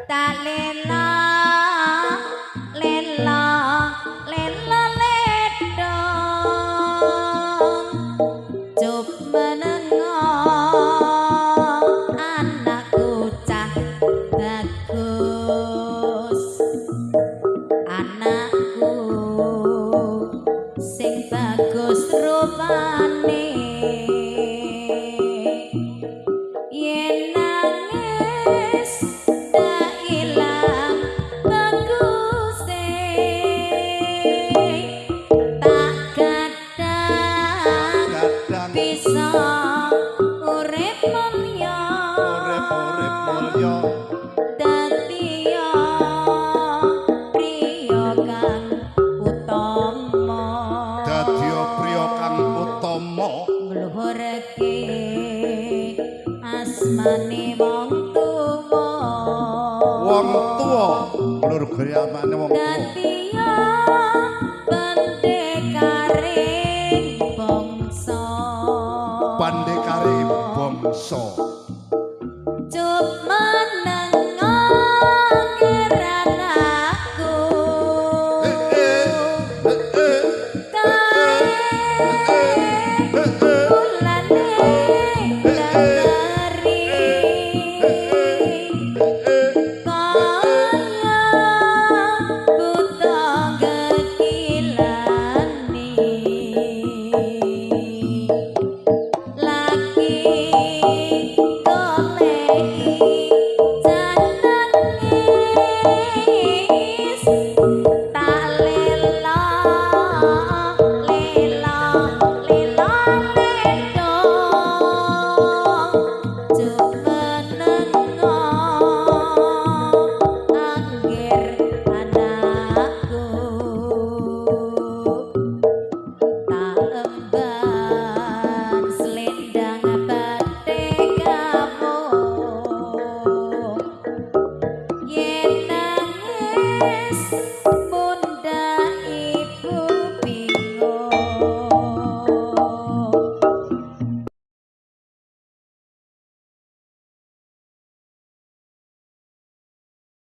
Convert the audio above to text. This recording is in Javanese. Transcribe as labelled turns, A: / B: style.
A: Tak lela lela lela ledong cup menengo anakku cah bagus, anakku sing bagus rupane, yen nangis tak ilang baguse, tak gadang
B: Gadang
A: bisa urip mulya,
B: urip-urip mulya,
A: dadi priya kang utama,
B: dadi priya kang utama,
A: ngluhurke asmane wong tuwa,
B: wong tuwa ngluhurke asmane wong tuwa,
A: dadi pendekaring bangsa,
B: pandekare bangsa.
A: Cup menengo anakku, kae kulane datari, kaya buta gekilani, laki goleki cah nangis, tak lela lela lela ledong cup menengo anggir anakku, tak emban selendang batik kamu, yen nangis